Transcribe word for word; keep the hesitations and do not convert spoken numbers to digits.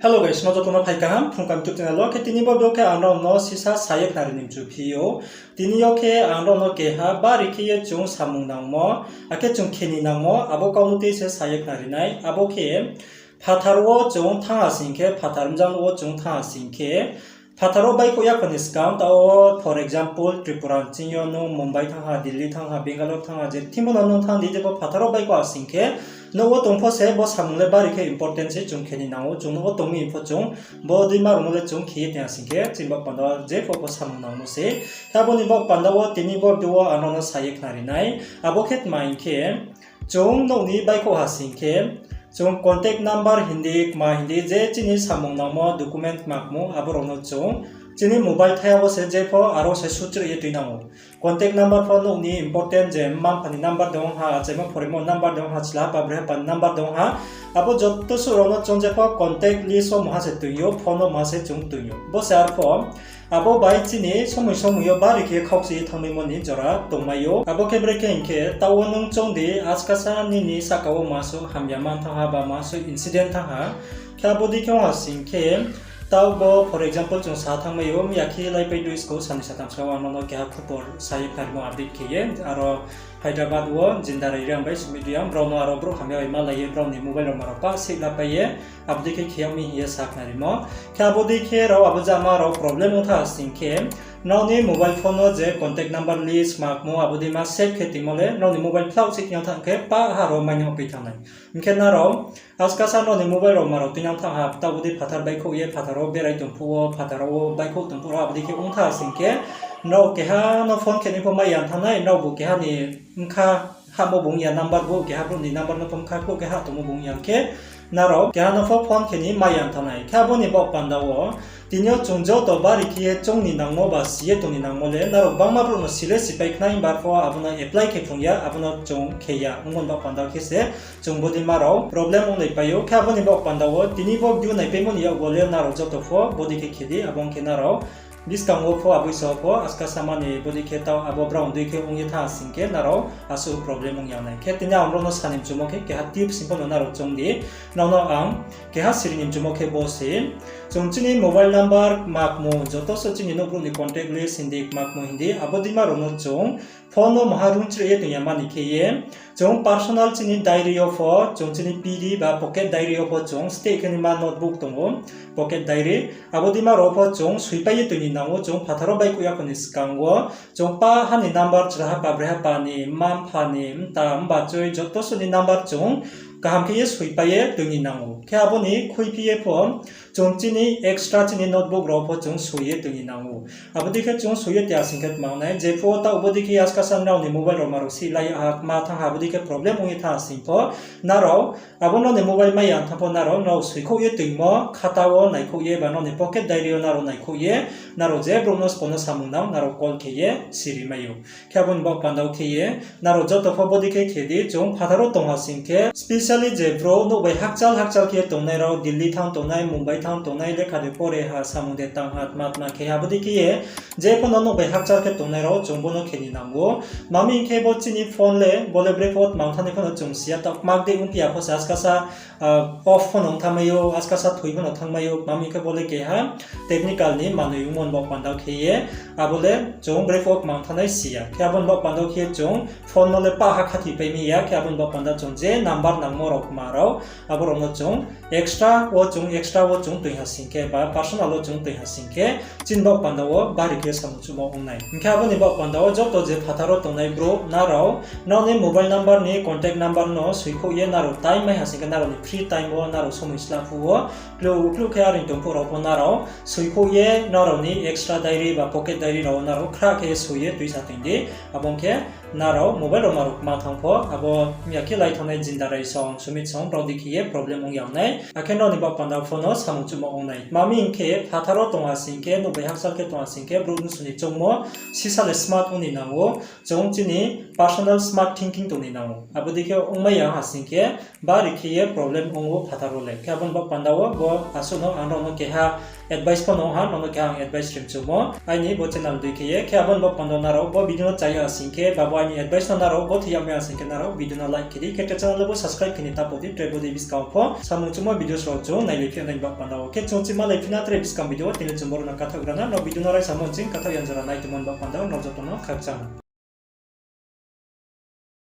Hello guys, no joto no phai kaham Phrung Kaham YouTube channel wo. Khe tini bo video khe ang nrao no sisa sa ye khnari ni mchu phi ou. Tini yo khe ang nrao no keha bari khe ye chung samung nangmo, akhe chung khe ni nangmo, abo kau no tei se sa ye khnari nai. Abo khe phathar wo chung thanng ha sing khe, phathar mjang wo chung thanng ha sing khe, phathar wo baihkhouh ya kho ni skang, taoh wo for example Tripura ni ching yo nung Mumbai thanng ha, Delhi thanng ha, Bangalore thanng ha, je thing pho no nung thanng di, jepho phathar wo baihkhouh ha sing khe, nouh wo tong pho se bo samung le bari khe important se, chung khe ni nang ou, chung nouh wo tong mi pho chung bo deima rao no le chung khe ye tong ha sing khe, chini baoh panda wo jepho pho samung nangmo se. Khe abo ni baoh panda wo tini bo video wo ang nrao no sa ye khnari nai. Abo khe tma hing khe, chung nouh ni baihkhouh ha sing khe, chung contact number hing di, kma hing di, je chini samung nangmo document kma kmo, abo rao no chung chini mobile thai ya wo se jepho aro se suchreh ye tuinang ou. Contact number pho nouh ni important je mma-mpha ni number dong ha, achaimo phoraimo number dong ha, chla ha, pha brehpa ni number dong ha, abo joto suh rao no chung jepho contact list wo mungha se toing ou, phone wo mungha se chung toing ou. Bo se arpho abo bai chini somoi somoi yo bari khe khaukchi ye thanngmaimo ni jora tongmai ou. Abo khe brekhe hing khe, taoh wo nung choung di, askasa nini sahka wo masuh hamya man thanng ha ba masuh incident thanng ha. Khe abo dei khe ong ha sing khe, taoh bo for example chung sa thanngmai ou, miya khe laipai dui skou, sani satham skou ang nrao no keha khupor sa ye khnarimo update khe ye, aro Hyderabad wo Jinda Rai Reang bai Sumit Reang, brao no aro brouh hamya bai malai ye brao ni mobile rao ma rao pah sih lapai ye, abo dei khe khe yag mi hing ye sa khnarimo. Khe abo dei khe rao abo jama rao problem ong tha sing khe, nrao ni mobile phone wo je contact number list ma kmo abo dei ma save khe tongmo le, nrao ni mobile phlaoh sih tong thanng khe pah ha rao mai no pai thanng nai. Hing khe nrao askasa nrao ni mobile rao ma rao tuinang thanng ha, taoh abo dei phathar baihkhouh ye, phathar wo berai tong phuh wo, phathar wo baihkhouh tong phuh rao abo dei khe ong tha sing khe, nrao keha no phone khe ni pho mai ya thanng nai, nraobu keha ni bkha hahmo bung ya number, bo keha brouh ni number no pho bkha khlouh khe hah tongmo bung ya khe, nrao keha no pho phone khe ni mai ya thanng nai. Khe abo ni baoh panda wo, tini yo chung joto bari khe ye choung ni nangmo ba si ye tong ni nangmo le, nrao gbangma brouh no si le sipai khnai, himba pho abo no apply khe phrung ya, abo no chung khe ya, ongmo ni baoh panda khe se chung bo deima rao problem onglaipai ou. Khe abo ni baoh panda wo tini bo video naipaimo ni yakgu le nrao joto pho bo dei khe khe di, abo ong khe nrao buskang wo pho, aboiso pho, askasa ma ni bo dei khe taoh abo brao dei khe ong ye thanng sing khe nrao asuh problem ong ya nai. Khe tini ang nrao no sa ni mchumo khe keha tips hing pho no nrao choung di, nrao no ang keha siri ni mchumo khe bo se, chung chini mobile number kma kmo, joto suh chini nouhbrouh ni contact list hing di, kma kmo hing di, abo deima rao no chung phone wo maha rungchreh ye tong ya mani khe ye, chung personal chini diary yo pho, chung chini P D ba pocket diary yo pho chung steh khe ni ma notebook tong ou, pocket diary, abo deima rao pho chung soipai ye tong ni nang ou, chung phathar wo baihkhouh ya kho ni skang wo, chung pah ha ni number, chla ha, pha brehpa ni, mma-mpha ni, mta, mbachoi, joto suh ni number chung kaham khe ye soipai ye tong ni nang ou. Khe abo ni khuiphi ye pho, chung chini extra chini notebook rao pho chung soi ye tong ni nang ou. Abo dei khe chung soi ye tong ya sing khe tma ong nai, jepho taoh bo dei khe askasa nrao ni mobile rao ma rao sih lai ha, kma thanng ha, abo dei khe problem ong ye thanng ha sing pho, nrao abo nrao ni mobile mai ya thanng pho nrao, nrao soikhouh ye tongmo khata wo naikhouh ye ba nrao ni pocket diary yo nrao naikhouh ye, nrao je brouh no sbo no samung nang, nrao call khe ye siri mai ou. Khe abo ni baoh panda wo khe ye, nrao joto pho bo dei khe khe di, chung phathar wo tong ha sing khe, specially je brouh nouh bai hakchal hakchal khe tongnai rao, Delhi thanng tongnai, Mumbai thanng tongnai, lekha de pore ha, samung de tang ha, tma tma khe ha, abo dei khe ye, jepho no nouh bai hakchal khe tongnai rao, chung bo no khe ni nang ou. Tma mi hing khe bo chini phone le, bo le brepho tma ong thanng nai pho no chung si ya, taoh kma dei ongphi ya pho se askasa, off pho no ong thanngmai ou, askasa thoi pho no thanngmai ou, tma mi hing khe bo le keha technical ni manoi ongmo ni baoh panda wo khe ye, abo le chung brepho kma ong thanng nai si ya. Khe abo ni baoh panda wo khe chung phone no le pah ha khathoipai mi ya, khe abo ni baoh panda chung je number nangmo rao kma rao, abo rao no chung extra wo chung, extra wo chung toing ha sing khe ba personal wo chung toing ha sing khe, chini baoh panda wo bari khe samung chuhmo ong nai. Hing khe abo ni baoh panda wo joto je phathar wo tongnai brouh nrao, nrao ni mobile number ni contact number no soikhouh ye nrao time mai ha sing khe nrao ni free time wo nrao somoi sla phuh wo, kluh kluh khe aring tong phuh rao pho nrao soikhouh ye nrao ni extra diary ba pocket diary rao wo nrao khrah khe soi ye tuisa toing di. Abo ong khe nrao mobile rao ma rao kma thanng pho, abo miya khe lai thanngnai Jinda Rai song, Sumit song, brao dei khe ye problem ong ya nai. Akhe nrao ni baoh panda wo pho no samung chuhmo ong nai. Tma mi hing khe phathar wo tong ha sing khe, nouh bai hakchal khe tong ha sing khe, brouh bsing ni choungmo sisa le smart ong ni nang ou. Chung chini personal smart thinking tong ni nang ou. Abo dei khe ongmai ya ha sing khe, bari khe ye problem ong ou phathar wo le. Khe abo ni baoh panda wo bo asuh no ang nrao no keha advice pho no ha, nrao no keha ang advice ri mchumo. Aini bo channel dei khe ye, khe abo ni baoh panda wo nrao bo video no chaya sing khe, ba bo Aini advice no nrao gothe yag mai ya sing khe nrao video no like khe di, khe channel bo subscribe khe ni ta pho di, tre bo dei buskang pho samung chungmo videos rao chung nailai phi nai ni baoh panda wo. Khe chung chima lai phi na tre buskang video wo, tini chung boro no kathaoh gra na, nrao video no raisa mo ching kathaoh ya jora nai tongmo ni baoh panda wo nrao joto no khakchang.